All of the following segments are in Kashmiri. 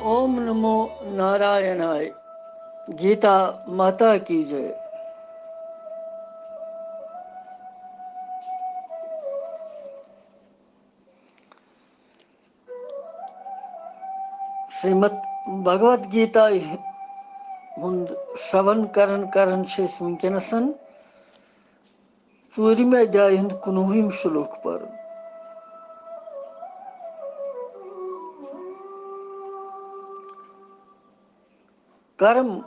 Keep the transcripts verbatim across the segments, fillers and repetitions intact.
اوم نمو نارائنائے۔ گیتا ماتا کی جے۔ شریمد بھگوت گیتا ہُنٛد شرٛوَن کران کران چھِ أسۍ وٕنکیٚنَس ژوٗرِمہِ ادھیایہِ ہُنٛد کُنوُہِم شلوک پرُن۔ کرم،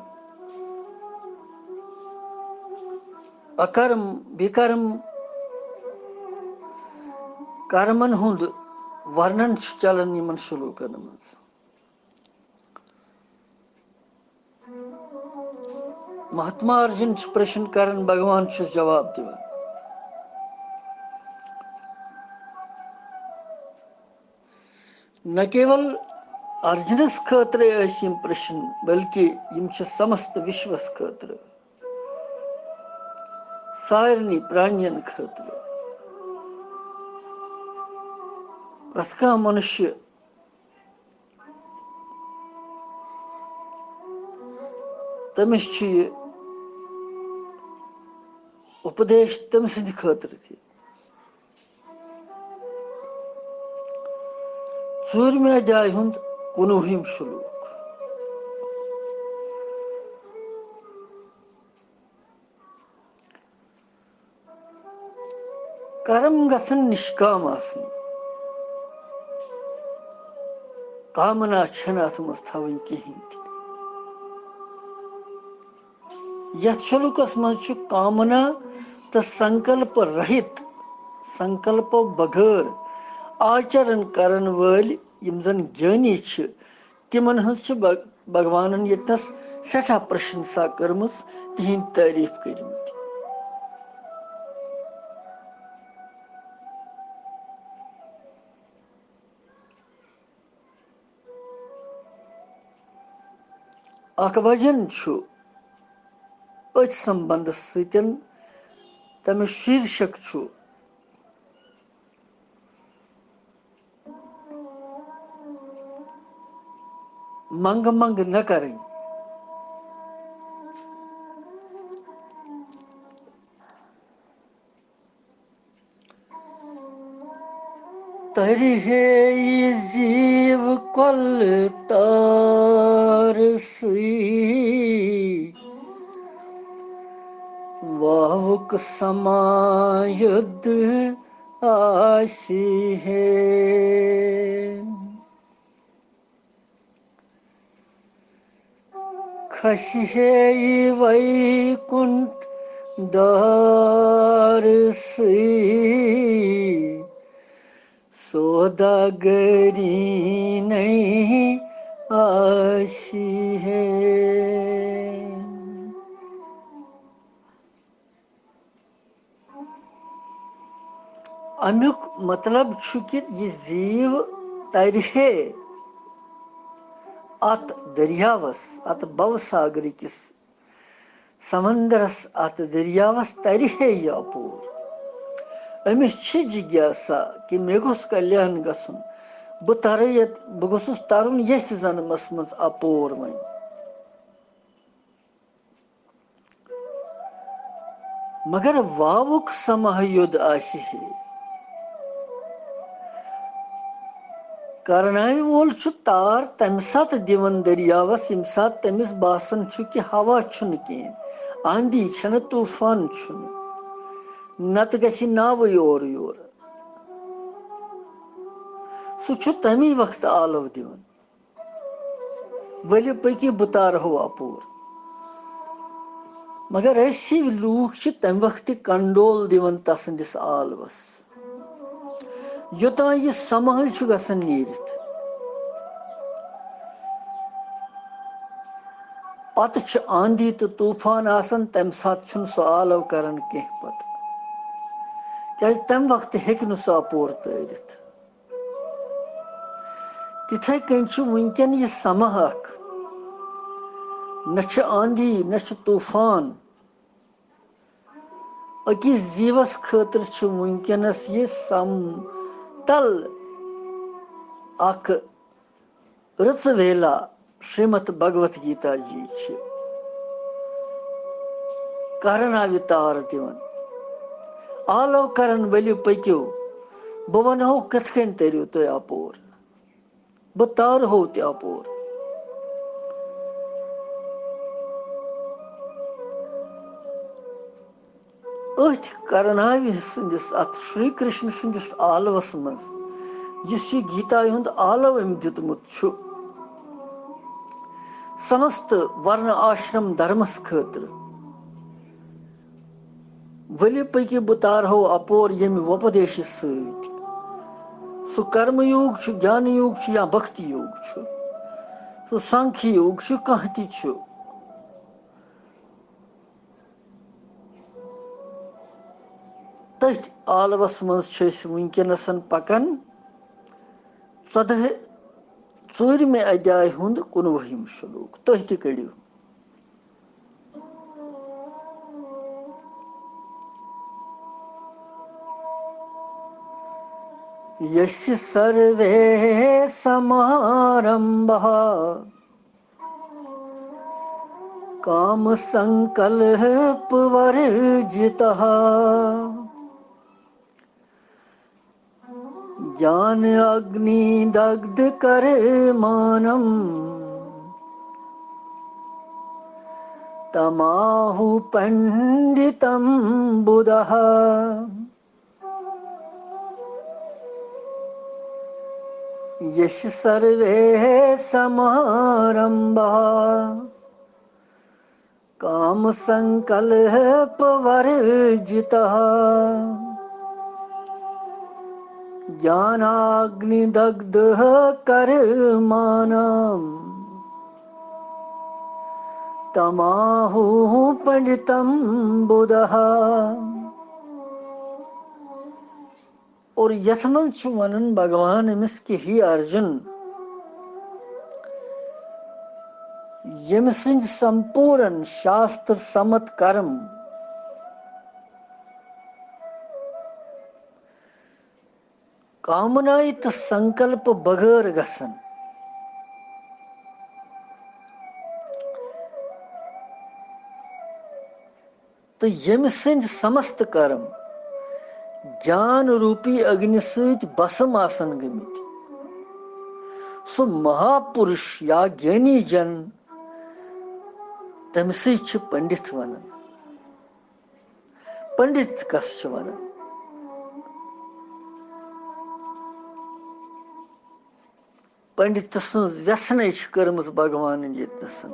اکرم، وکرم کرمن ہُنٛد ورنن چھُ چلان یِمن شلوکن منٛز۔ مہاتما ارجُن چھُ پرشن کران، بھگوان چھُس جواب دِوان۔ نہ کیول ارجُنس خٲطرے ٲسۍ یِم پرشن، بلکہِ یِم چھِ سمست وشوس خٲطرٕ، سارنٕے پرانین خٲطرٕ۔ پرٛٮ۪تھ کانٛہہ منشیہ، تٔمِس چھُ یہِ اُپدیش تٔمۍ سٕنٛدِ خٲطرٕ تہِ۔ ژوٗرمہِ ادھیایہِ ہُنٛد کُنوُہِم شلوک۔ کرم گژھن نشکام آسٕنۍ۔ کامنا چھنہٕ اتھ منٛز تھاوٕنۍ کِہینۍ تہِ۔ یتھ شلوکس منٛز چھُ کامنا تہٕ سنکلپ رہِت، سنکلپو بغٲر آچرن کرن وٲلۍ یِم زن گیانی چھِ، تِمن ہٕنٛز چھِ بھگ-، بھگوانن ییٚتنس سٮ۪ٹھاہ پرشنسا کٔرمٕژ، تِہنٛدۍ تعریٖف کٔرمٕتۍ۔ اکھ بھجن چھُ أتھۍ سمبندس سۭتۍ، تَمیُک شیٖرشک چھُ منٛگہٕ منٛگہٕ نہ کرٕنۍ۔ ترِ ہے یہِ زیٖو کۄلہٕ تارسٕے، واوُک سما یوٚد آسہِ ہے۔ کھسہِ ہے یہِ ویکُنٹھ دارسٕے، سوداگری نَے آسہِ ہے۔ اَمیُک مطلب چھُ کہِ یہِ زیٖو تَرِ ہے اَتھ دٔریاوَس، اَتھ بَوساگرٕ کِس سمندرس، اتھ دٔریاوس ترِ ہے یہِ اپور۔ أمِس چھِ جگیاسا کہِ مےٚ گوٚژھ کلیان گژھُن، بہٕ ترٕ ییٚتہِ، بہٕ گوٚژھُس ترُن ییٚتھۍ جنمس منٛز اپور وۄنۍ۔ مگر واوُک سماہ یوٚد آسہِ ہے۔ کرناوِ وول چھُ تار تَمہِ ساتہٕ دِوان دٔریاوَس، ییٚمہِ ساتہٕ تٔمِس باسان چھُ کہِ ہوا چھُنہٕ کِہیٖنۍ، آندھی چھَنہٕ، طوٗفان چھُنہٕ، نَتہٕ گژھِ ناوٕے اورٕ یورٕ۔ سُہ چھُ تَمی وقتہٕ آلو دِوان۔ ؤلِو پٔکِو، بہٕ تارہو اَپور۔ مگر أسۍ ہِوۍ لوٗکھ چھِ تَمہِ وقتہٕ کنڈول دِوان تَسٕنٛدِس آلوَس، یوٚتام یہِ سماہٕے چھُ گژھان نیٖرِتھ۔ پَتہٕ چھُ آندھی تہٕ طوٗفان آسان، تَمہِ ساتہٕ چھُنہٕ سُہ آلو کران کینٛہہ پَتہٕ، کیٛازِ تَمہِ وقتہٕ ہیٚکہِ نہٕ سُہ اَپور تٲرِتھ۔ تِتھے کٔنۍ چھُ وٕنکیٚن یہِ سماہ اکھ، نہ چھُ آندھی، نہ چھُ طوٗفان۔ أکِس جیٖوس خٲطرٕ چھُ وٕنکیٚنس یہِ سمتل اکھ رٕژٕ ویلا شریمد بھگوت گیتا جی چھِ کرن اوتار دِوان۔ آلو کرن ؤلِو پٔکِو، بہٕ وَنہو کِتھ کٔنۍ تٔرِو تُہۍ اَپور، بہٕ تارہو تہِ اَپور۔ أتھۍ کرناوِ سٕنٛدِس، اَتھ شری کرشن سٕنٛدِس آلوَس منٛز، یُس یہِ گیتایہِ ہُنٛد آلو أمۍ دیُتمُت چھُ سمست ورن آشرم دھرمس خٲطرٕ، ؤلِو پٔکِو بہٕ تارہو اَپور ییٚمہِ وۄپدیشہِ سۭتۍ۔ سُہ کرم یوگ چھُ، گیان یوگ چھُ یا بھکتی یوگ چھُ، سُہ سانکھی یوگ چھُ، کانٛہہ تہِ چھُ۔ تٔتھۍ عالمس منٛز چھِ أسۍ وٕنکیٚنس پکان۔ ژۄدہ، ژوٗرمہِ ادیایہِ ہُنٛد کُنوُہِم شلوک۔ تُہۍ تہِ کٔڑِو۔ یش سروے سمارمبھا کام سنکلپ ورجتہ، جان اگنی دگدھ کرمانم، تماہو پنڈتم بدھا۔ یش سروے سمارمبھا کام سنکلپ ورجتہ، جاناگنی دگدھ کرمانم، تماہو پنڈتم بدھا۔ اور یتھ منٛز چھُ ونان بھگوان أمِس کہِ ہے ارجُن، ییٚمہِ سٕنٛدۍ سمپوٗرن شاستر سمت کرم کامنایہِ تہٕ سنکلپ بغٲر گژھن، تہٕ ییٚمہِ سٕنٛدۍ سمست کرم گیان روٗپی اگنہِ سۭتۍ بسم آسن گٔمٕتۍ، سُہ مہاپُرُش یا گیانی جن، تٔمِسٕے چھِ پنڈت ونان۔ پنڈت کس چھِ ونان؟ پنڈت سٕنٛز ویژھنے چھِ کٔرمٕژ بھگوانن ییٚتنَس۔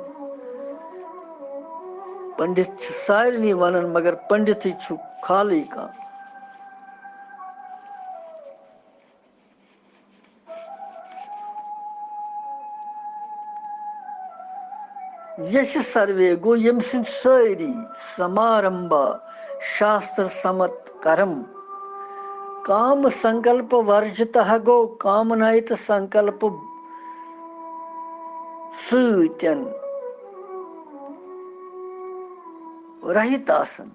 پنڈت چھِ سارنٕے ونان، مگر پنڈتٕے چھُ خالٕے کانٛہہ۔ یش سروے گوٚو ییٚمہِ سٕنٛدۍ سٲری سمارمبا شاستر سمت کرم کام سنکلپ ورجتہ گوٚو کامنایہِ تہٕ سنکلپ سۭتۍ رہِت آسن۔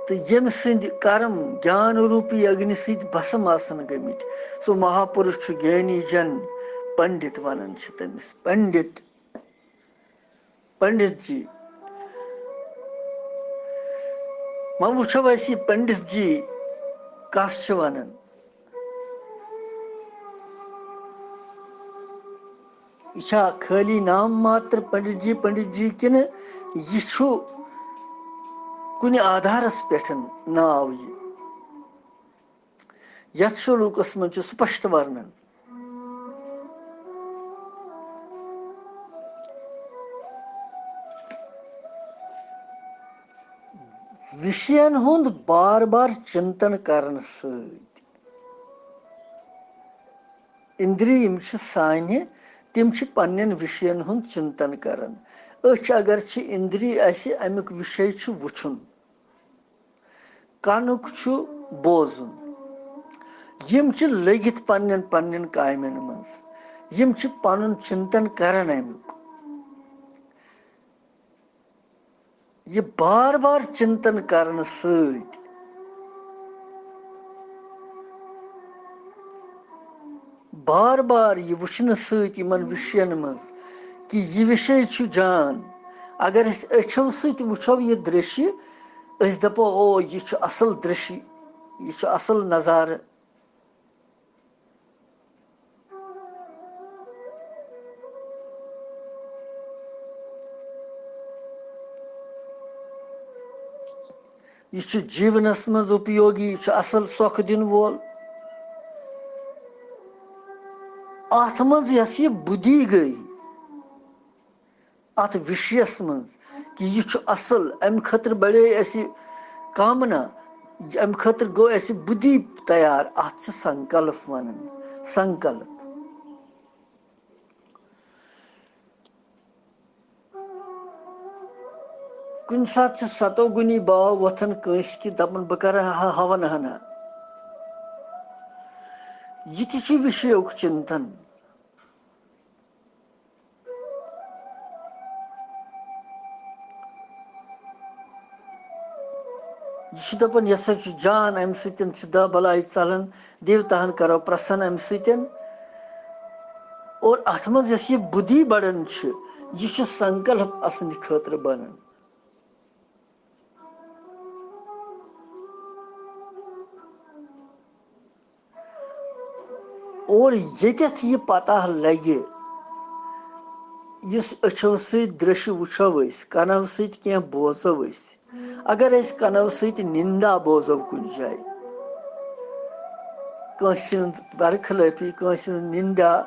تہٕ ییٚمہِ سٕنٛدۍ کرم گیان روٗپی اگنہِ سۭتۍ بسم آسن گٔمٕتۍ، سُہ مہاپُرُش چھُ گیانی جن، پنڈت ونان چھِ تٔمِس۔ پنڈت، پنڈت جی، وۄنۍ وٕچھو أسۍ یہِ پنڈت جی کس چھِ ونان۔ یہِ چھا خٲلی نام ماتر پنڈت جی، پنڈت جی، کِنہٕ یہِ چھُ کُنہِ آدھارس پٮ۪ٹھ ناو یہِ؟ یتھ شلوکس منٛز چھُ سپشٹ ورنن۔ وشین ہُنٛد بار بار چنتن کرنہٕ سۭتۍ اِندری یِم چھِ سانہِ، تِم چھِ پننٮ۪ن وِشین ہُنٛد چِنتن کران۔ أچھ اگر چھِ اِندری اَسہِ، اَمیُک وِشے چھُ وُچھُن۔ کَنُک چھُ بوزُن۔ یِم چھِ لٔگِتھ پننٮ۪ن پننٮ۪ن کامٮ۪ن منٛز۔ یِم چھِ پنُن چِنتن کران اَمیُک۔ یہِ بار بار چِنتن کرنہٕ سۭتۍ بار بار یہِ وٕچھنہٕ سۭتۍ یِمن وِشین منٛز کہِ یہِ وِشے چھُ جان۔ اگر أسۍ أچھو سۭتۍ وٕچھو یہِ درشہِ، أسۍ دَپو، "او، یہِ چھُ اَصٕل درشہِ، یہِ چھُ اَصٕل نظارٕ۔" یہِ چھُ جیٖونس منٛز اُپیوگی، یہِ چھُ اَصٕل سۄکھٕ دِنہٕ وول۔ اَتھ منٛز یۄس یہِ بُدھی گٔے، اَتھ وِشیَس منٛز کہِ یہِ چھُ اَصٕل، اَمہِ خٲطرٕ بَڑے اَسہِ کامنا، اَمہِ خٲطرٕ گوٚو اَسہِ بُدھی تیار، اَتھ چھِ سنکلپ وَنان، سنکلپ۔ کُنہِ ساتہٕ چھُ ستو گُنی باو وۄتھان کٲنٛسہِ کہِ دَپان، "بہٕ کَرٕ ہا ہَوَن ہنا۔" یہِ تہِ چھُ وِشیُک چِنتن۔ یہِ چھُ دَپان، یہِ ہسا چھُ جان، اَمہِ سۭتۍ چھِ دَہ بَلاے ژَلان، دیوتاہَن کَرو پرٛسن اَمہِ سۭتۍ۔ اور اَتھ منٛز یۄس یہِ بُدھی بَڑان چھِ، یہِ چھُ سنکلپ اَسنہِ خٲطرٕ بَنان۔ اور ییٚتٮ۪تھ یہِ پتہ لگہِ، یُس أچھو سۭتۍ درٛشہِ وٕچھو أسۍ، کنو سۭتۍ کینٛہہ بوزو أسۍ، اگر أسۍ کنو سۭتۍ نندا بوزو کُنہِ جایہِ، کٲنٛسہِ ہٕنٛز برخلٲفی، کٲنٛسہِ ہٕنٛز نندا،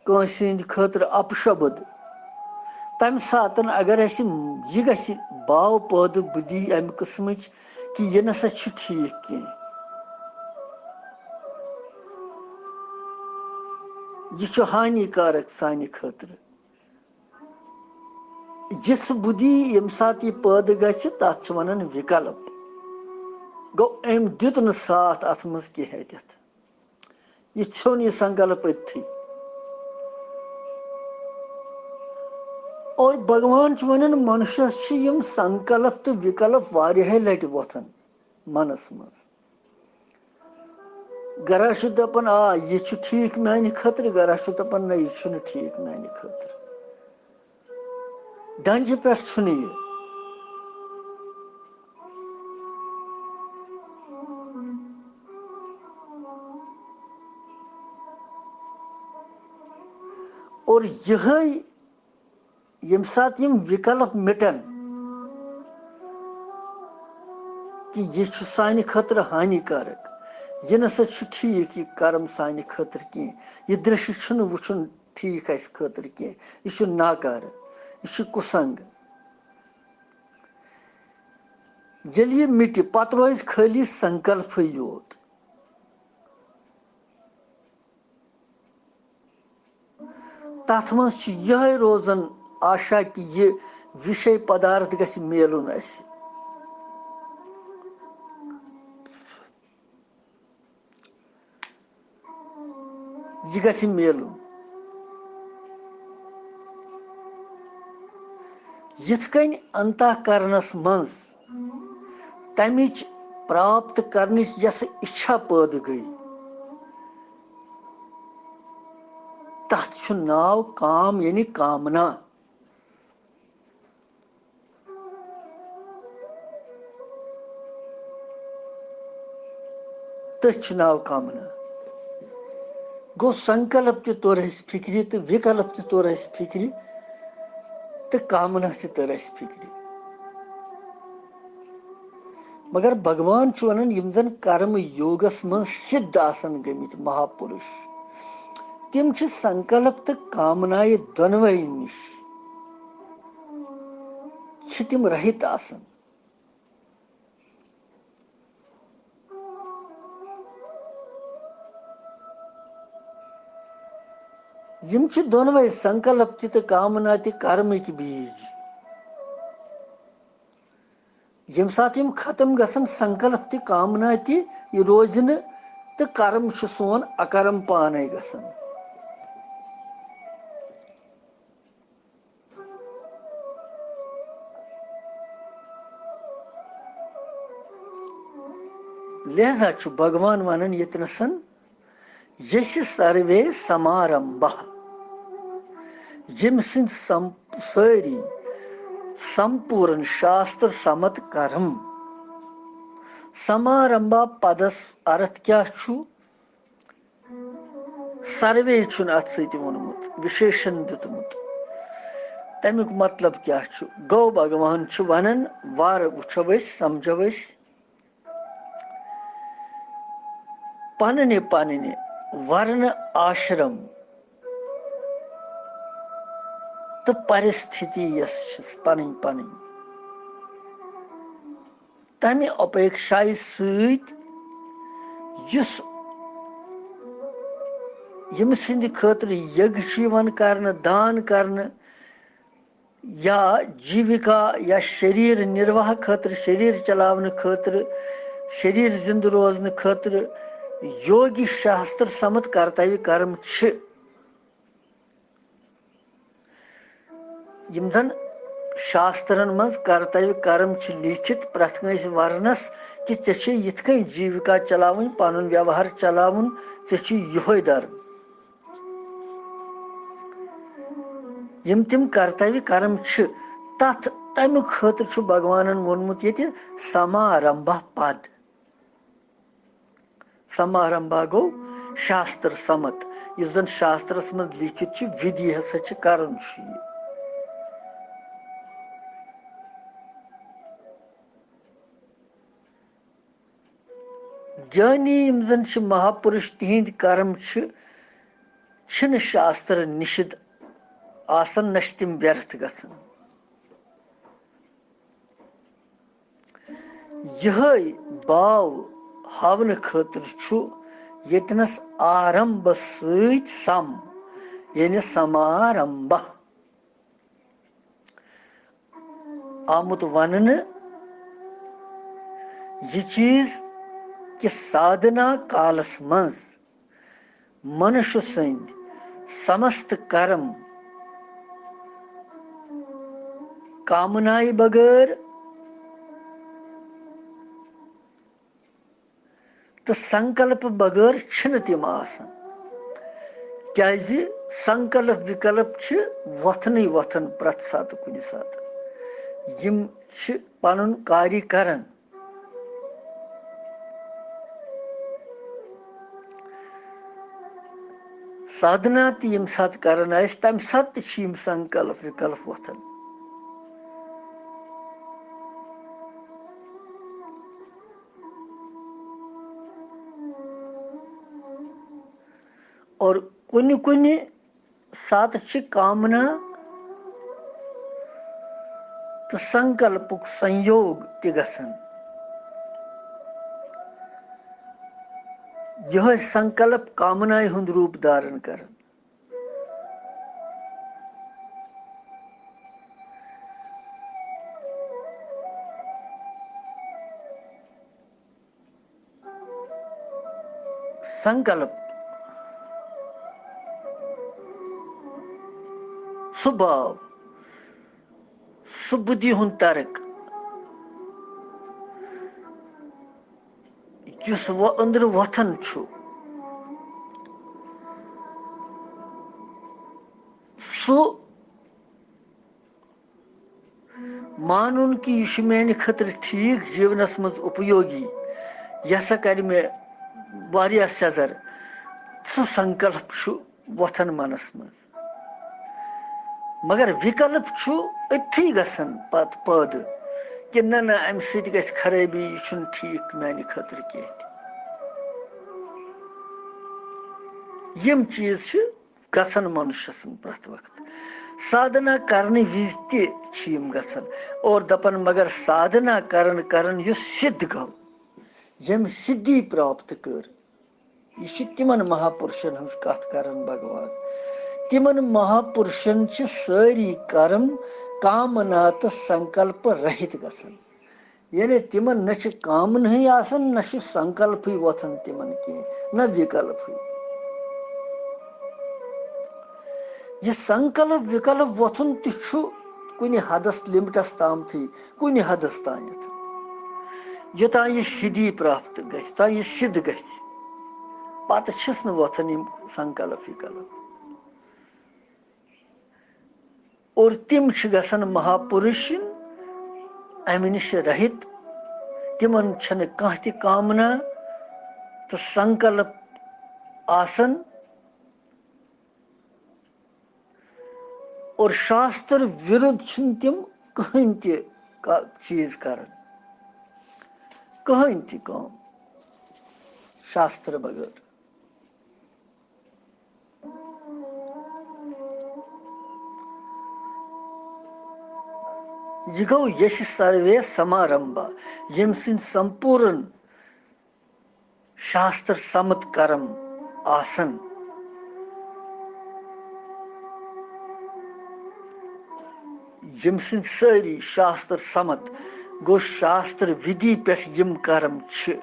کٲنٛسہِ ہٕنٛدِ خٲطرٕ اپشبد، تمہِ ساتن اگر اسہِ یہِ گژھِ باو پٲدٕ بُدھی امہِ قٕسمٕچ کہِ یہِ نسا چھُ ٹھیٖک کینٛہہ، یہِ چھُ ہانی کارک سانہِ خٲطرٕ۔ یِژھ بُدھی ییٚمہِ ساتہٕ یہِ پٲدٕ گژھِ، تتھ چھِ ونان وِکلپ۔ گوٚو، أمۍ دیُت نہٕ ساتھ اتھ منٛز کینٛہہ ہیٚتِتھ۔ یہِ ژھیوٚن یہِ سنکلپ أتتھٕے۔ اور بھگوان چھُ ونان، منشس چھِ یِم سنکلپ تہٕ وِکلپ واریاہے لٹہِ وۄتھان منس منٛز۔ گرا چھُ دپان، آ، یہِ چھُ ٹھیٖک میانہِ خٲطرٕ، گرا چھُ دپان، نہ، یہِ چھُنہٕ ٹھیٖک میانہِ خٲطرٕ۔ ڈنجہِ پٮ۪ٹھ چھُنہٕ یہِ۔ اور یِہے، ییٚمہِ ساتہٕ یِم وِکلپ مِٹن، کہِ یہِ چھُ سانہِ خٲطرٕ ہانی کارک، یہِ نسا چھُ ٹھیٖک، یہِ کرم سانہِ خٲطرٕ کینٛہہ، یہِ درشہِ چھُنہٕ وٕچھُن ٹھیٖک اسہِ خٲطرٕ کینٛہہ، یہِ چھُ ناکارٕ، یہِ چھُ کُسنگ۔ ییٚلہِ یہِ مِٹہِ، پتہٕ روزِ خٲلی سنکلپھٕے یوت۔ تتھ منٛز چھِ یِہے روزان آشا کہِ یہِ وِشے پدارتھ گژھِ میلُن اسہِ۔ یہِ گژھِ میلُن۔ یِتھ کٔنۍ انتہ کرنس منٛز تمِچ پراپت کرنٕچ یۄس اِچھا پٲدٕ گٔے، تتھ چھُ ناو کام، یعنی کامنا۔ تٔتھۍ چھُ ناو کامنا۔ گوٚو، سنکلپ تہِ توٚر اَسہِ فِکرِ تہٕ وِکلپ تہِ توٚر اَسہِ فِکرِ تہٕ کامنا تہِ تٔر اَسہِ فِکرِ۔ مگر بھگوان چھُ وَنان، یِم زَن کرم یوگس منٛز سِدھ آسن گٔمٕتۍ مہاپُرُش، تِم چھِ سنکلپ تہٕ کامنایہِ دۄنوَے نِش چھِ تِم رہِت آسان۔ یِم چھِ دۄنوَے، سنکلپ تہِ تہٕ کامنا تہِ، کرمٕکۍ بیج۔ ییٚمہِ ساتہٕ یِم ختم گژھن، سنکلپ تہِ کامنا تہِ، یہِ روزِ نہٕ، تہٕ کرم چھُ سون اکرم پانے گژھان۔ لہذا چھُ بھگوان ونان ییٚتنَسَن یسہِ سروے سمارمبہ، ییٚمہِ سٕنٛدۍ سم-، سٲری سمپوٗرن شاستر سمت کرم۔ سمارمبہ پدس ارتھ کیٛاہ چھُ؟ سروے چھُن اتھ سۭتۍ ووٚنمُت، وِشیشن دیُتمُت۔ تمیُک مطلب کیٛاہ چھُ؟ گوٚو، بھگوان چھُ ونان، وارٕ وٕچھو أسۍ، سمجھو أسۍ، پننہِ پننہِ ورنہٕ آشرم تہٕ پرستھتی یۄس چھس پنٕنۍ پنٕنۍ، تمہِ اپیکشایہِ سۭتۍ یُس ییٚمہِ سٕنٛدِ خٲطرٕ یگ چھُ یِوان کرنہٕ، دان کرنہٕ، یا جیٖوِکا یا شریٖر نِرواہ خٲطرٕ، شریٖر چلاونہٕ خٲطرٕ، شریٖر زِندٕ روزنہٕ خٲطرٕ یوگی شاستر سمت کرتویہ کرم چھِ۔ یِم زن شاسترن منٛز کرتویہ کرم چھِ لیٖکھِتھ پرٛٮ۪تھ کٲنٛسہِ ورنس، کہِ ژےٚ چھے یِتھ کٔنۍ جیٖوِکا چلاوٕنۍ، پنُن ویوہار چلاوُن، ژےٚ چھُے یِہوے درم۔ یِم تِم کرتویہ کرم چھِ، تتھ، تمیُک خٲطرٕ چھُ بھگوانن ووٚنمُت ییٚتہِ سمارمبہ پد۔ سمارمبہ گوٚو شاستر سمت، یُس زن شاسترس منٛز لیٖکھِتھ چھُ، وِدھی ہسا چھِ کرُن چھُ یہِ۔ گیانی یِم زن چھِ مہاپُرُش، تِہنٛدۍ کرم چھِ، چھِنہٕ شاستر نِشد آسان، نہ چھِ تِم ویرتھ گژھان۔ یِہوٚے باو ہاونہٕ خٲطرٕ چھُ ییٚتنَس آرمبس سۭتۍ سم، یعنی سمارمبہ، آمُت وننہٕ۔ یہِ چیٖز کہِ سادھنا کالس منٛز منُش سٕنٛدۍ سمست کرم کامنایہِ بغٲر تہٕ سنکلپ بغٲر چھِنہٕ تِم آسان۔ کیازِ سنکلپ وِکلپ چھِ وۄتھنٕے وۄتھان پرٛٮ۪تھ ساتہٕ کُنہِ ساتہٕ۔ یِم چھِ پنُن کاری کران۔ سادھنا تہِ ییٚمہِ ساتہٕ کران آسہِ، تَمہِ ساتہٕ تہِ چھِ یِم سنکلپ وِکلپ وۄتھان۔ اور کُنہِ کُنہِ ساتہٕ چھِ کامنا تہٕ سنکلپُک سنیوگ تہِ گژھان۔ یِہوٚے سنکلپ کامنایہِ ہُنٛد روٗپ دھارن کران۔ سنکلپ، سُہ باو، سُہ بُدھی ہُنٛد ترک، یُس وۄنۍ أنٛدرٕ وۄتھان چھُ، سُہ مانُن کہِ یہِ چھُ میانہِ خٲطرٕ ٹھیٖک، جیٖونس منٛز اُپیوگی، یہِ ہسا کرِ مےٚ واریاہ سیٚزر، سُہ سنکلپ چھُ وۄتھان منس منٛز۔ مگر وِکلپ چھُ أتھی گژھان پتہٕ پٲدٕ کہِ نہ، نہ، امہِ سۭتۍ گژھِ خرٲبی، یہِ چھُنہٕ ٹھیٖک میانہِ خٲطرٕ کینٛہہ تہِ۔ یِم چیٖز چھِ گژھن منشس پرٛٮ۪تھ وقت۔ سادھنا کرنہٕ وِزِ تہِ چھِ یِم گژھن۔ اور دپان، مگر سادھنا کرن کرن یُس سِدھ گوٚو، ییٚمۍ سِدھی پراپت کٔر، یہِ چھِ تِمن مہاپُرشن ہٕنٛز کتھ کران بھگوان۔ تِمن مہاپُرشن چھِ سٲری کرم کامنا تہٕ سنکلپ رہِت گژھان۔ یعنی تِمن نہ چھِ کامنہٕے آسان، نہ چھُ سنکلپٕے وۄتھان تِمن کینٛہہ، نہ وِکلپٕے۔ یہِ سنکلپ وِکلپ وۄتھُن تہِ چھُ کُنہِ حدس، لِمٹس تامتھٕے، کُنہِ حدس تامتھ، یوٚتام یہِ سِدھی پراپت گژھِ، یوٚتام یہِ سِدھ گژھِ۔ پتہٕ چھِس نہٕ وۄتھان یِم سنکلپ وِکلپ۔ اور تِم چھِ گژھان مہاپُرُش، اَمہِ نِش رہِت۔ تِمن چھنہٕ کانٛہہ تہِ کامنا تہٕ سنکلپ آسان۔ اور شاستر وِرُدھ چھِنہٕ تِم کٕہٕنۍ تہِ کا-، چیٖز کران، کٕہٕنۍ تہِ کٲم شاستر بغٲر۔ یہِ گوٚو یشہِ سروے سمارمبا، ییٚمہِ سٕنٛدۍ سمپوٗرن شاستر سمت کرم آسن، ییٚمہِ سٕنٛدۍ سٲری شاستر سمت گوٚو، شاستر وِدھی پٮ۪ٹھ یِم کرم چھِ،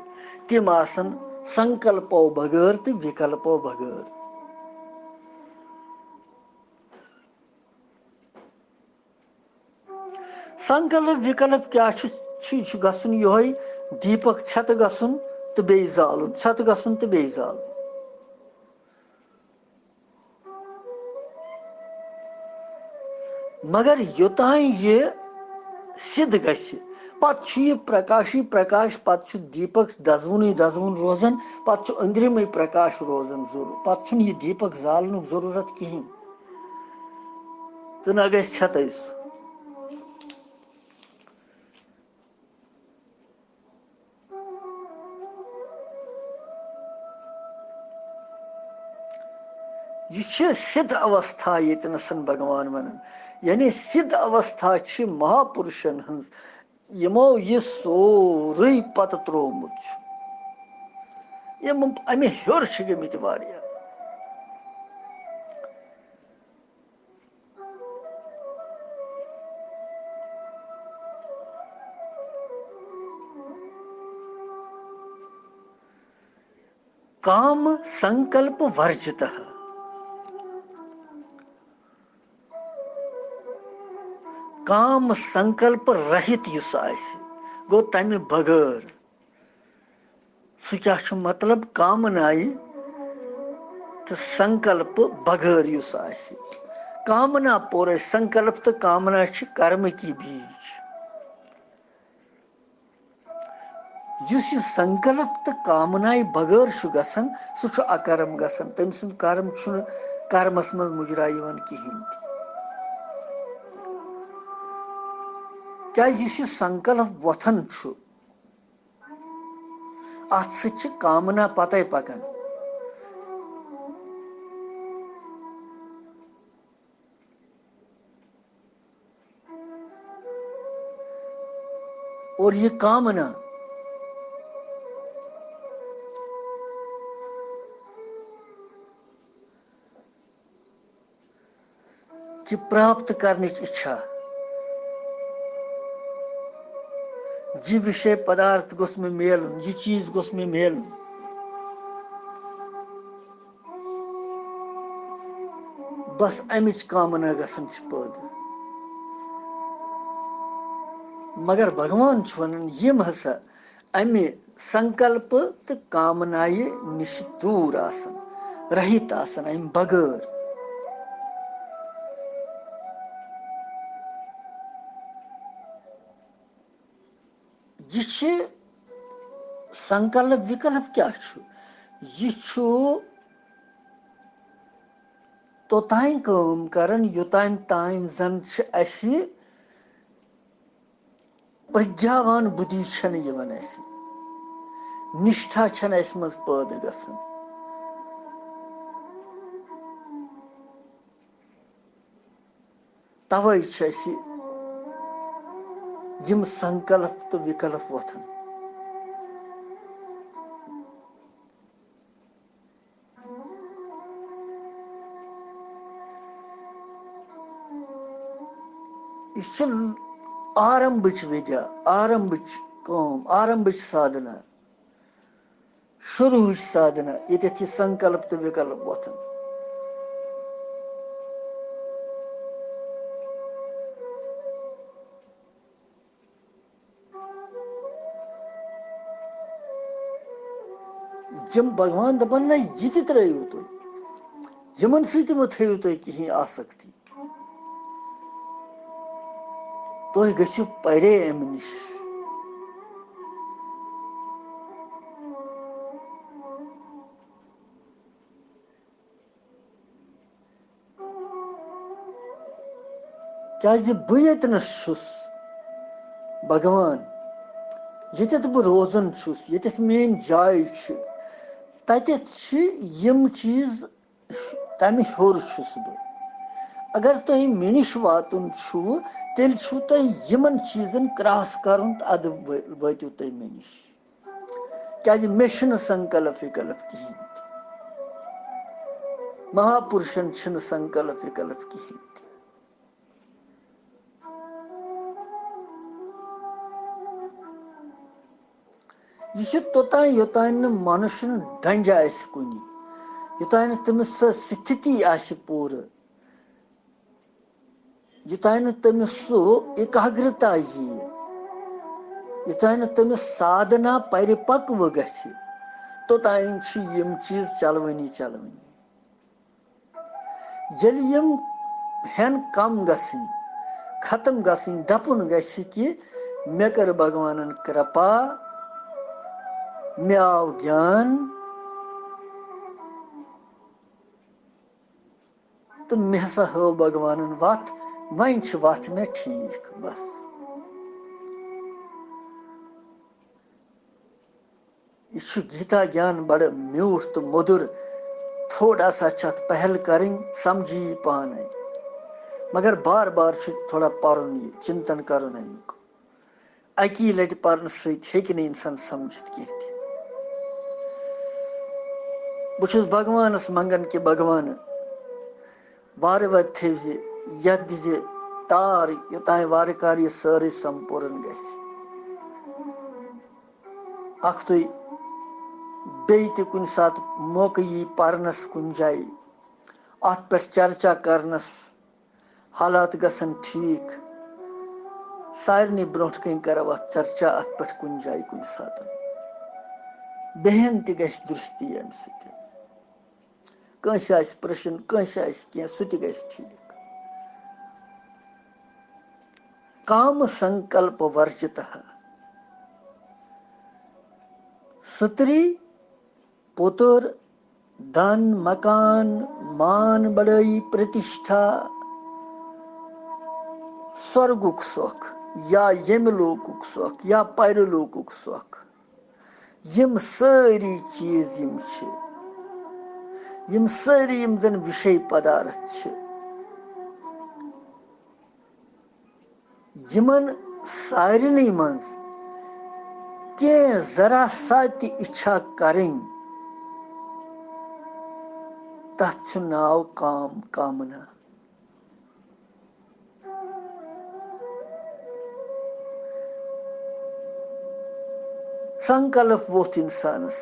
تِم آسن سنکلپو بغٲر تہٕ وِکلپو بغٲر۔ سنکلپ وِکلپ کیٛاہ چھُ؟ چھُ، یہِ چھُ گژھُن یِہوٚے، دیٖپک ژھٮ۪تہٕ گژھُن تہٕ بیٚیہِ زالُن، ژھٮ۪تہٕ گژھُن تہٕ بیٚیہِ زالُن۔ مگر یوٚتام یہِ سِدھ گژھِ، پتہٕ چھُ یہِ پرکاشی پرکاش، پتہٕ چھُ دیٖپک دزوُنٕے دزوُن روزان، پتہٕ چھُ أنٛدرِمٕے پرکاش روزان ضروٗر، پتہٕ چھُنہٕ یہِ دیٖپک زالنُک ضروٗرت کِہیٖنۍ۔ تہٕ نہ گژھِ ژھٮ۪تَے سُہ۔ یہِ چھِ سِدھ اوستھا ییٚتہِ نَسَن بھگوان وَنان۔ یعنی سِدھ اوستھا چھِ مہاپُرشَن ہٕنٛز، یِمو یہِ سورُے پَتہٕ ترٛوومُت چھُ۔ یِم اَمہِ ہیوٚر چھِ گٔمٕتۍ واریاہ۔ کام سنکلپ ورجتہ، کام سنکلپ رہِت یُس آسہِ، گوٚو تَمہِ بغٲر۔ سُہ کیٛاہ چھُ مطلب؟ کامنایہِ تہٕ سنکلپ بغٲر یُس آسہِ۔ کامنا پورے، سنکلپ تہٕ کامنا چھِ کرمہٕ کی بیج۔ یُس یہِ سنکلپ تہٕ کامنایہِ بغٲر چھُ گژھان، سُہ چھُ اکرم گژھان۔ تٔمۍ سُنٛد کرم چھُنہٕ کرمس منٛز مُجرا یِوان کِہینۍ تہِ۔ کیٛازِ یُس یہِ سنکلپ وۄتھان چھُ، اتھ سۭتۍ چھِ کامنا پتے پکان۔ اور یہ کامنا کہِ پراپت کرنٕچ اِچھا، یہِ وِشے پدارتھ گوٚژھ مےٚ میلُن، یہِ چیٖز گوٚژھ مےٚ میلُن۔ بس اَمِچ کامنا گژھان چھِ پٲدٕ۔ مگر بھگوان چھُ وَنان، یِم ہسا اَمہِ سنکلپ تہٕ کامنایہِ نِش دوٗر آسن، رہِت آسن، اَمہِ بغٲر۔ یہِ چھِ سنکلپ وِکلپ کیٛاہ چھُ؟ یہِ چھُ توٚتام کٲم کران، یوٚتام تام زن چھِ اَسہِ پرٛگیاوان بُدھی چھَنہٕ یِوان اَسہِ، نِشٹھا چھَنہٕ اَسہِ منٛز پٲدٕ گژھان۔ توے چھِ اَسہِ یِم سنکلپ تہٕ وِکلپ وۄتھان۔ یہِ چھِ آرمبٕچ وِدیا، آرمبٕچ کٲم، آرمبٕچ سادھنا، شروٗعٕچ سادھنا، ییٚتٮ۪تھ یہِ سنکلپ تہٕ وِکلپ وۄتھان۔ یِم بھگوان دَپان، نہ، یہِ تہِ ترٛٲیِو تُہۍ، یِمَن سۭتۍ مہٕ تھٲیِو تُہۍ کِہیٖنۍ آسکتی، تُہۍ گٔژھِو پَرے اَمہِ نِش۔ کیازِ بہٕ ییٚتنَس چھُس، بھگوان، ییٚتٮ۪تھ بہٕ روزان چھُس، ییٚتٮ۪تھ میٲنۍ جاے چھِ، تَتٮ۪تھ چھِ یِم چیٖز، تَمہِ ہیوٚر چھُس بہٕ۔ اگر تۄہہِ مےٚ نِش واتُن چھُو، تیٚلہِ چھُو تۄہہِ یِمَن چیٖزَن کراس کَرُن تہٕ اَدٕ وٲ-، وٲتِو تُہۍ مےٚ نِش۔ کیازِ مےٚ چھُنہٕ سنکلپ وکلپ کِہیٖنۍ تہِ۔ مہاپُرشن چھُنہٕ سنکلپ وکلپ کِہیٖنۍ تہِ۔ یہِ چھُ توٚتام، یوٚتام نہٕ مَنُشَن ڈنٛجہِ آسہِ کُنہِ، یوٚتام نہٕ تٔمِس سۄ سِتھِتی آسہِ پوٗرٕ، یوٚتام نہٕ تٔمِس سُہ ایکاگرتا ییہِ، یوٚتام نہٕ تٔمِس سادھنا پرِپکو گژھِ، توٚتام چھِ یِم چیٖز چلوٕنی چلوٕنی۔ ییٚلہِ یِم ہٮ۪ن کم گژھٕنۍ، ختم گژھٕنۍ، دپُن گژھِ کہِ مےٚ کٔر بھگوانن کرپا، مےٚ آو گیان، تہٕ مےٚ ہسا ہٲو بھگوانن وتھ، وۄنۍ چھِ وتھ مےٚ ٹھیٖک، بس۔ یہِ چھُ گیٖتا گیان بڑٕ میوٗٹھ تہٕ مۄدُر۔ تھوڑا سا چھِ اَتھ پہل کَرٕنۍ، سمجھی یہِ پانَے۔ مگر بار بار چھُ تھوڑا پَرُن یہِ، چِنتن کَرُن اَمیُک۔ اَکی لَٹہِ پَرنہٕ سۭتۍ ہیٚکہِ نہٕ اِنسان سمجھِتھ کینٛہہ تہِ۔ بہٕ چھُس بھگوانَس منٛگان کہِ بھگوانہٕ، وارٕ وارٕ تھٲوزِ، یَتھ دِزِ تار، یوٚتام وارٕ کارٕ یہِ سٲرٕے سمپوٗرن گژھِ۔ اکھتُے بیٚیہِ تہِ کُنہِ ساتہٕ موقعہٕ یی پرنس کُنہِ جایہِ، اتھ پٮ۪ٹھ چرچا کرنس، حالات گژھن ٹھیٖک، سارنٕے برونٛٹھ کنہِ کرو اتھ چرچا، اتھ پٮ۪ٹھ کُنہِ جایہِ کُنہِ ساتہٕ۔ بیٚہن تہِ گژھِ درستی امہِ سۭتۍ۔ کٲنٛسہِ آسہِ پرٛشن، کٲنٛسہِ آسہِ کینٛہہ، سُہ تہِ گژھِ ٹھیٖک۔ کام سنکلپ ورجتہ۔ ستری، پُتر، دھن، مکان، مان، بڑٲیی، پرتشٹھا، سۄرگُک سۄکھ یا ییٚمہِ لوکُک سۄکھ یا پرلوکُک سۄکھ۔ یِم سٲری چیٖز یِم چھِ، یِم سٲری یِم زَن وِشے پدارتھ چھِ، یِمن سارنٕے منٛز کینٛہہ ذرا سا تہِ اِچھا کَرٕنۍ، تَتھ چھُ ناو کام کامنا۔ سنکلپ ووٚتھ اِنسانَس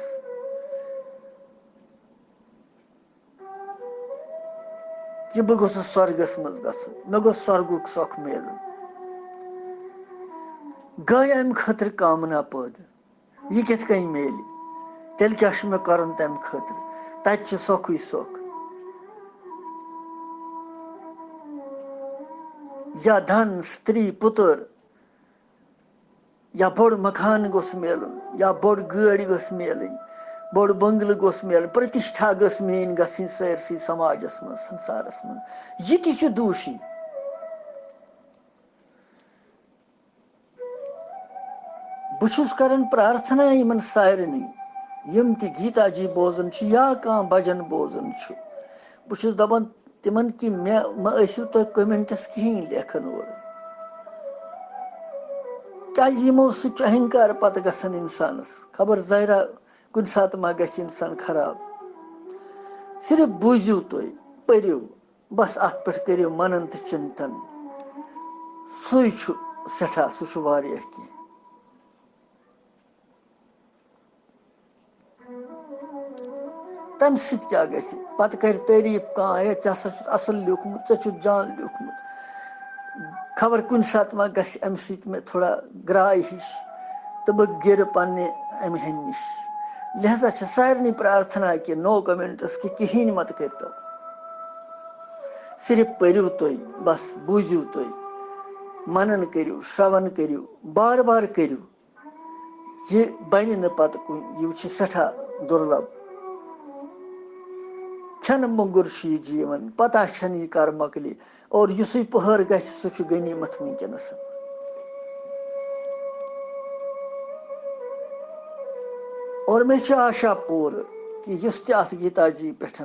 کہِ بہٕ گوٚژھُس سۄرگَس منٛز گژھُن، مےٚ گوٚژھ سۄرگُک سۄکھ میلُن۔ گٔے اَمہِ خٲطرٕ کامنا پٲدٕ۔ یہِ کِتھ کٔنۍ میلہِ؟ تیٚلہِ کیٛاہ چھُ مےٚ کَرُن تَمہِ خٲطرٕ؟ تَتہِ چھُ سۄکھٕے سۄکھ۔ یا دھن، ستری، پُتر، یا بوٚڑ مکان گوٚژھ میلُن، یا بوٚڑ گٲڑۍ گٔژھ میلٕنۍ، بوٚڑ بنگلہٕ گوٚژھ میلُن، پرتِشٹھا گٔژھ میٲنۍ گژھٕنۍ سٲرسٕے سماجس منٛز، سنسارس منٛز۔ یہِ تہِ چھُ دوٗشی۔ بہٕ چھُس کران پرارتھنا یِمن سارنٕے، یِم تہِ گیتا جی بوزان چھِ یا کانٛہہ بجن بوزان چھُ۔ بہٕ چھُس دپان تِمن کہِ مےٚ مہ ٲسِو تُہۍ comments کِہیٖنۍ لیکھان اورٕ۔ کیازِ یِمو سۭتۍ چھُ اہنکار پتہٕ گژھان انسانس۔ خبر ظاہرہ کُنہِ ساتہٕ ما گژھِ انسان خراب۔ صرف بوٗزِو تُہۍ، پٔرِو، بس اتھ پٮ۪ٹھ کٔرِو منن تہٕ چنتن۔ سُے چھُ سٮ۪ٹھاہ، سُہ چھُ واریاہ کینٛہہ۔ تَمہِ سۭتۍ کیٛاہ گژھِ؟ پَتہٕ کَرِ تعریٖف کانٛہہ، "ہے، ژےٚ ہسا چھُتھ اَصٕل لیوٗکھمُت، ژےٚ چھُتھ جان لیوٗکھمُت۔" خبر کُنہِ ساتہٕ ما گژھِ اَمہِ سۭتۍ مےٚ تھوڑا گرٛاے ہِش تہٕ بہٕ گِرٕ پنٛنہِ اَمہِ ہَنہِ نِش۔ لہذا چھِ سارنٕے پرارتھنا کہِ نو کمنٹس کہِ کِہیٖنۍ مت کٔرۍتو۔ صرف پٔرِو تُہۍ، بس بوٗزِو تُہۍ، منن کٔرِو، شرٛوَن کٔرِو، بار بار کٔرِو۔ یہِ بنہِ نہٕ پتہٕ کُنہِ، یہِ چھُ سٮ۪ٹھاہ دُرلب۔ کھٮ۪نہٕ مۄنٛگُر چھُ یہِ جیٖون، پتہ چھَنہٕ یہِ کر مۄکلہِ۔ اور یُسٕے پٔہر گژھِ، سُہ چھُ غنیٖمت وٕنکیٚنَس۔ اور مےٚ چھِ آشا پوٗرٕ کہِ یُس تہِ اَتھ گیٖتا جی پٮ۪ٹھ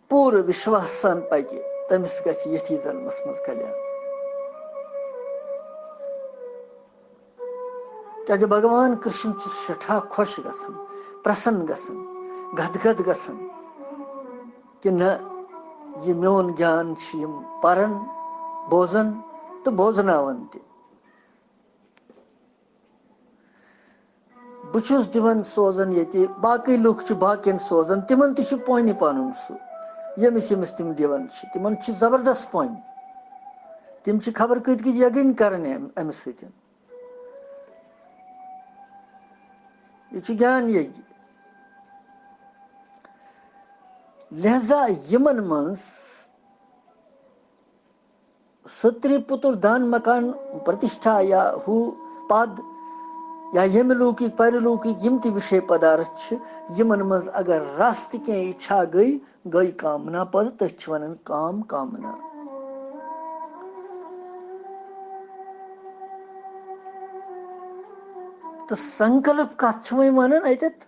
پوٗرٕ وِشواس سان پَکہِ، تٔمِس گژھِ ییٚتھی جنمَس منٛز کلیان۔ کیٛازِ بھگوان کرشن چھُ سٮ۪ٹھاہ خۄش گژھان، پرسن گژھان، گد گد گژھان کہِ نہ، یہِ میون گیان چھِ یِم پران، بوزان تہٕ بوزناوان تہِ۔ بہٕ چھُس دِوان سوزان ییٚتہِ، باقٕے لُکھ چھِ باقین سوزان، تِمن تہِ چھُ پونہِ پنُن سُہ، ییٚمِس ییٚمِس تِم دِوان چھِ، تِمن چھُ زبردست پونہِ۔ تِم چھِ خبر کۭتۍ کۭتۍ یگٕنۍ کران امہِ، امہِ سۭتۍ۔ یہِ چھُ گیان یگی۔ لہذا یِمن منٛز ستری پُتُر دھن مکان پرتِشٹھا یا ہُہ پد یا ییٚمہِ لوٗکٕکۍ پرلوٗکٕکۍ یِم تہِ وِشے پدارتھ چھِ، یِمن منٛز اگر رس تہِ کینٛہہ اِچھا گٔے، گٔے کامنا پٲدٕ، تٔتھۍ چھِ وَنان کام کامنا۔ تہٕ سنکلپ کتھ چھِ وۄنۍ وَنان اَتٮ۪تھ؟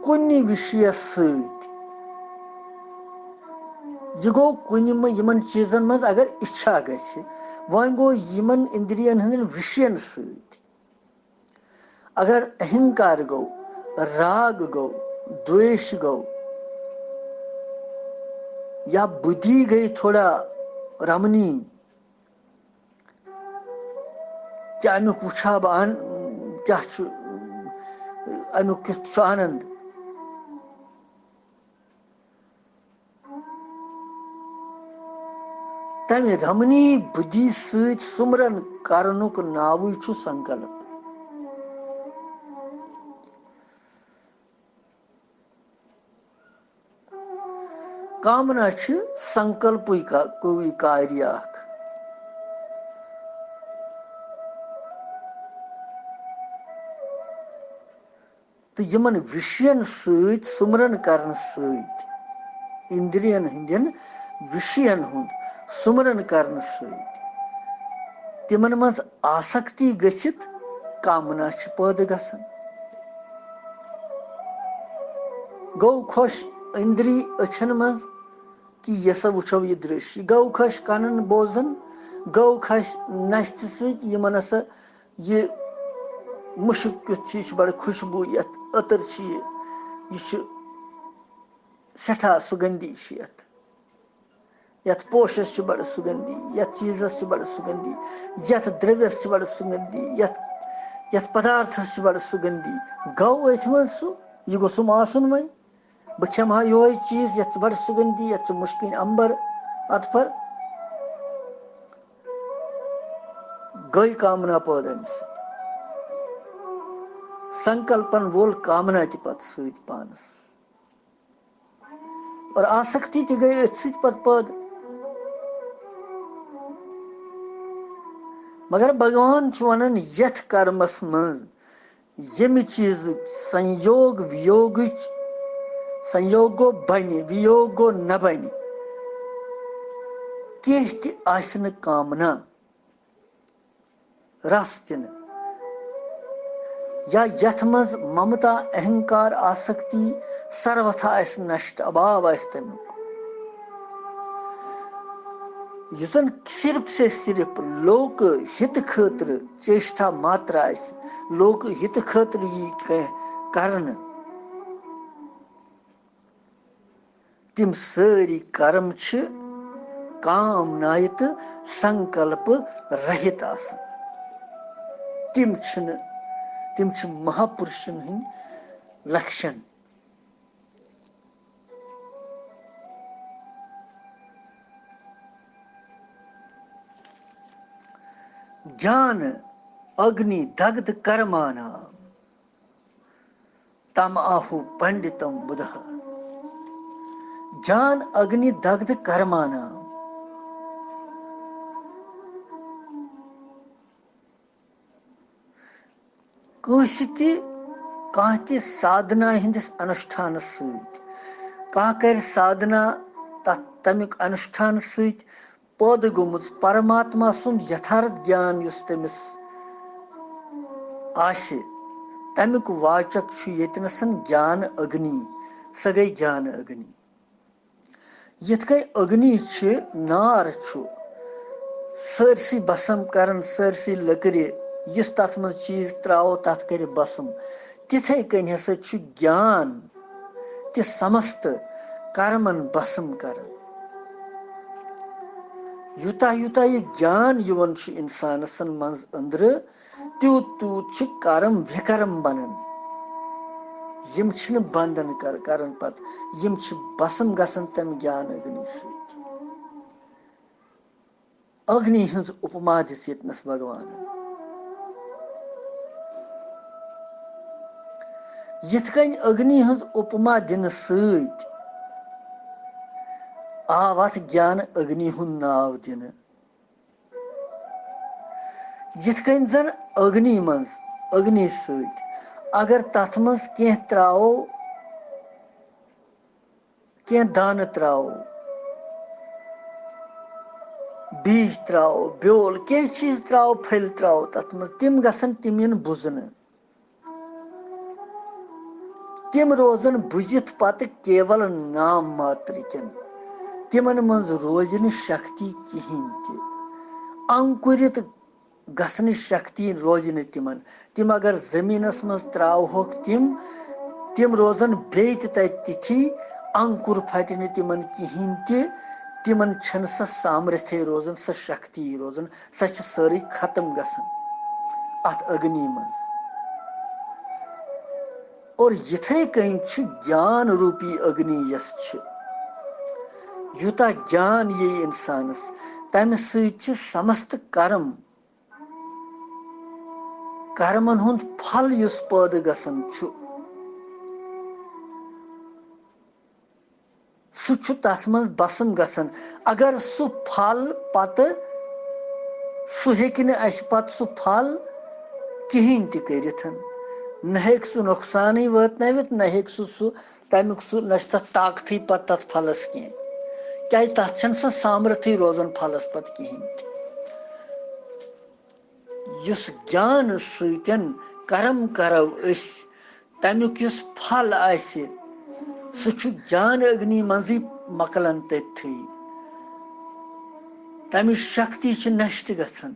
کُنہِ وِشیَس سۭتۍ۔ یہِ گوٚو کُنہِ مہ-، یِمن چیٖزن منٛز اگر اِچھا گژھِ، وۄنۍ گوٚو یِمن اِندرین ہٕنٛدٮ۪ن وِشین سۭتۍ۔ اگر اہنکار گوٚو، راگ گوٚو، دویش گوٚو، یا بُدھی گٔے تھوڑا رمنی، کیٛاہ اَمیُک وٕچھا بہٕ آن-، کیٛاہ چھُ، اَمیُک کیُتھ چھُ آنند؟ تَمہِ رمنی بُدھی سۭتۍ سُمرن کرنُک ناوٕے چھُ سنکلپ۔ کامنا چھِ سنکلپٕے کا-، کوٗی کاریہ اکھ۔ تہٕ یِمن وِشین سۭتۍ سُمرن کرنہٕ سۭتۍ، اِندرین ہٕنٛدٮ۪ن وِشین ہُنٛد سُمرن کرنہٕ سۭتۍ، تِمن منٛز آسکتی گٔژھِتھ کامنا چھِ پٲدٕ گژھان۔ گوٚو خۄش اِندری أچھن منٛز کہِ یہِ ہسا وٕچھو یہِ درٛشی، گوٚو خۄش کَنن بوزن، گوٚو خۄش نستہِ سۭتۍ، یِمن ہسا یہِ مُشُک کیُتھ چھُ، یہِ چھُ بڑٕ خوشبوٗ، یَتھ عطر چھُ یہِ، یہِ چھُ سٮ۪ٹھاہ سُگندھی چھُ یَتھ۔ یَتھ پوشس چھِ بڑٕ سُگندھی، یَتھ چیٖزس چھِ بڑٕ سُگندھی، یَتھ درٛویس چھِ بڑٕ سُگندھی، یَتھ، یَتھ پدارتھس چھِ بڑٕ سُگندھی۔ گوٚو أتھۍ منٛز سُہ، یہِ گوٚژھُم آسُن وۄنۍ۔ بہٕ کھٮ۪مہٕ ہا یِہوٚے چیٖز، یَتھ چھِ بڑٕ سُگندھی، یَتھ چھِ مُشکِنۍ امبر اَتھٕ پھر۔ گٔے کامنا پٲدٕ اَمہِ سۭتۍ۔ سنکلپن وول کامنا تہِ پتہٕ سۭتۍ پانس۔ اور آسکتی تہِ گٔے أتھۍ سۭتۍ پتہٕ پٲدٕ۔ مگر بھگوان چھُ ونان، یتھ کرمس منٛز ییٚمہِ چیٖزٕچ سنیوگ ویوگٕچ، سنیوگ گوٚو بنہِ، ویوگ گوٚو نہ بنہِ، کینٛہہ تہِ آسہِ نہٕ کامنا۔ رس تہِ نہٕ۔ یا یتھ منٛز ممتا، اہنکار، آسکتی سروتھا آسہِ نشٹ، ابھاو آسہِ تمیُک۔ یُس زن صرف سے صرف لوک ہت خٲطرٕ چیشٹھا ماتر آسہِ، لوک ہت خٲطرٕ یی کینٛہہ کرنہٕ، تِم سٲری کرم چھِ کامنایہِ تہٕ سنکلپ رہِت آسان۔ تِم چھِنہٕ، تِم چھِ مہاپُرشن ہٕنٛدۍ لکشن۔ گیان اگنی دگدھ کرمانام۔ تم آہو پنڈتم بدھا۔ جان اگنی دگدھ کرمانام۔ کٲنٛسہِ تہِ، کانٛہہ تہِ سادھنا ہٕنٛدِس انُشٹھانس سۭتۍ، کانٛہہ کرِ سادھنا تتھ تمیُک انُشٹھان سۭتۍ، پٲدٕ گوٚمُت پرماتما سُنٛد یتھارتھ گیان یُس تٔمِس آسہِ، تمیُک واچک چھُ ییٚتنَسن گیان اگنی، سۄ گٔے گیان اگنی۔ یِتھ کٔنۍ اگنی چھِ، نار چھُ، سٲرسٕے بسم کران، سٲرسٕے لٔکرِ، یُس تتھ منٛز چیٖز تراوو، تتھ کرِ بسم۔ تِتھے کٔنۍ ہسا چھُ گیان تہِ سمست کرمن بسم کران۔ یوٗتاہ یوٗتاہ یہِ گیان یِوان چھُ اِنسانَسن منٛز أنٛدرٕ، تیوٗت تیوٗت چھِ کرم وِکرم بنان۔ یِم چھِنہٕ بنٛدن کر-، کران پتہٕ، یِم چھِ بسم گژھان تَمہِ گیان اگنی سۭتۍ۔ اگنی ہٕنٛز اُپما دِژ ییٚتنَس بھگوانن۔ یِتھ کٔنۍ اگنی ہٕنٛز اُپما دِنہٕ سۭتۍ آو اَتھ گیان اگنی ہُنٛد ناو دِنہٕ۔ یِتھ کٔنۍ زن اگنی منٛز، اگنی سۭتۍ اگر تتھ منٛز کینٛہہ تراوو، کینٛہہ دانہٕ تراوو، بیج تراوو، بیول، کینٛہہ چیٖز تراوو، پھٔلۍ تراوو تتھ منٛز، تِم گژھن، تِم یِن بُزنہٕ۔ تِم روزن بُزِتھ پتہٕ کیول نام ماترٕکٮ۪ن۔ تِمن منٛز روزِ نہٕ شکتی کِہینۍ تہِ۔ انکُرِت گژھنٕچ شکتی روزِ نہٕ تِمن۔ تِم اگر زٔمیٖنس منٛز تراوہوکھ، تِم، تِم روزن بیٚیہِ تہِ تتہِ تِتھی، انکُر پھٹہِ نہٕ تِمن کِہینۍ تہِ۔ تِمن چھنہٕ سۄ سامرتھے روزان، سۄ شکتی روزان، سۄ چھِ سٲرٕے ختم گژھان اتھ اگنی منٛز۔ اور یِتھے کٔنۍ چھُ گیان روٗپی اگنی یۄس چھِ، یوٗتاہ گیان ییہِ انسانس، تمہِ سۭتۍ چھِ سمست کرم، کرمن ہُنٛد پھل یُس پٲدٕ گژھان چھُ، سُہ چھُ تَتھ منٛز بسم گژھان۔ اگر سُہ پھل پتہٕ، سُہ ہیٚکہِ نہٕ اَسہِ پتہٕ سُہ پھل کِہینۍ تہِ کٔرِتھ۔ نہ ہیٚکہِ سُہ نۄقصانٕے واتنٲوِتھ، نہ ہیٚکہِ سُہ، سُہ تَمیُک سُہ، نہ چھُ تَتھ طاقتٕے پتہٕ تَتھ پھلس کینٛہہ۔ کیازِ تَتھ چھَنہٕ سۄ سامرتھٕے روزان پھلس پتہٕ کِہینۍ تہِ۔ یُس گیان سۭتۍ کرم کرو أسۍ، تمیُک یُس پھل آسہِ، سُہ چھُ گیان اگنی منٛزٕے مۄکلان تٔتتھٕے۔ تمِچ شکتی چھِ نشٹ گژھان۔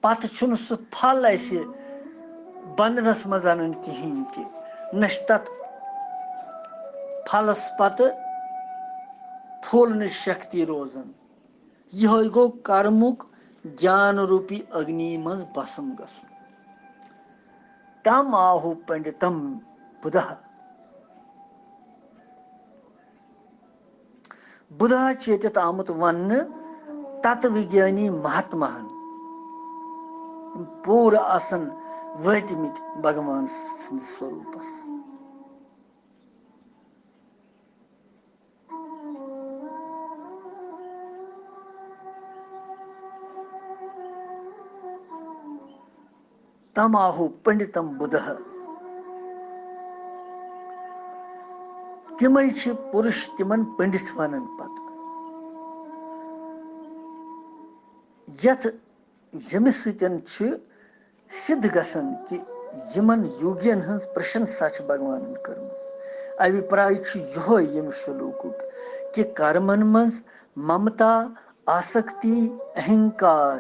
پتہٕ چھُنہٕ سُہ پھل اسہِ بندنس منٛز انان کِہینۍ تہِ، نہ چھِ تتھ پھلس پتہٕ پھولنٕچ شکتی روزان۔ یِہوٚے گوٚو کرمُک گیان روٗپی اگنی منٛز بسم گژھُن۔ تم آہو پنڈتم بدھا۔ بدھا چھُ ییٚتٮ۪تھ آمُت وننہٕ تتو وگیانی مہاتماہن، یِم پوٗرٕ آسن وٲتمٕتۍ بھگوان سٕنٛدِس سوروٗپس۔ تماہو پنڈتم بدھا۔ تِمے چھِ پُرُش، تِمن پنڈت ونان پتہٕ۔ یتھ ییٚمہِ سۭتۍ چھُ سِدھ گژھان کہِ یِمن یوگین ہٕنٛز پرشنسا چھِ بھگوانن کٔرمٕژ۔ ابھیپراے چھُ یِہوے ییٚمہِ شلوکُک کہِ کرمن منٛز ممتا، آسکتی، اہنکار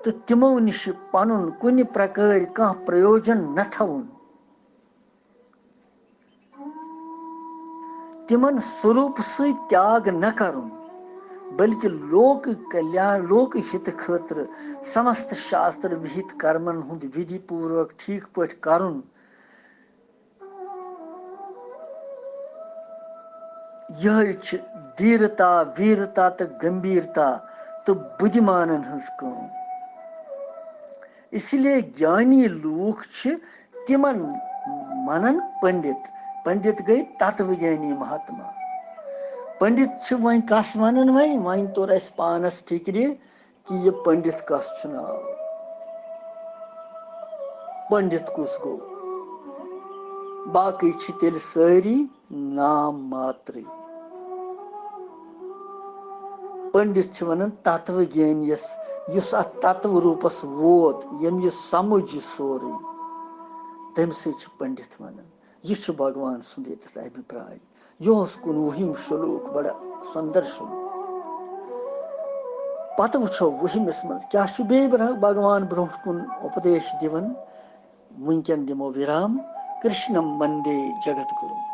تہٕ تِمو نِش پنُن کُنہِ پرکٲرۍ کانٛہہ پرٛیوجن نہ تھاوُن۔ تِمن سوروٗپ سۭتۍ تیاگ نہ کرُن، بلکہِ لوک کلیان، لوک ہِت خٲطرٕ سمست شاستر وِہِت کرمن ہُنٛد وِدھی پوٗروک ٹھیٖک پٲٹھۍ کرُن۔ یِہوٚے چھِ دیٖرتا، ویٖرتا تہٕ گمبھیٖرتا تہٕ بُدھِمانن ہٕنٛز کٲم۔ اسی لیے گیانی لوٗکھ چھِ تِمن ونان پنڈت۔ پنڈت گٔے تتو گیانی مہاتما۔ پنڈت چھِ وۄنۍ کس ونان؟ وۄنۍ وۄنۍ توٚر اسہِ پانس فکرِ کہِ یہِ پنڈت کس چھُ ناو، پنڈت کُس گوٚو؟ باقٕے چھِ تیٚلہِ سٲری نام ماترٕے۔ پنڈت چھِ ونان تتو گیانیس، یُس اتھ تتو روٗپس ووت، ییٚمۍ یہِ سمجھ یہِ سورُے، تٔمۍ سٕے چھِ پنڈت ونان۔ یہِ چھُ بھگوان سُنٛد ییٚتٮ۪تھ ابھیپراے۔ یہِ اوس کُنوُہِم شلوک، بڑٕ سُندر شلوک۔ پتہٕ وٕچھو وُہمِس منٛز کیٛاہ چھُ بیٚیہِ برٛ-، بھگوان برٛونٛٹھ کُن اُپدیش دِوان۔ وٕنکٮ۪ن دِمو وِرام۔ کرشنم وندے جگت گُروٗ۔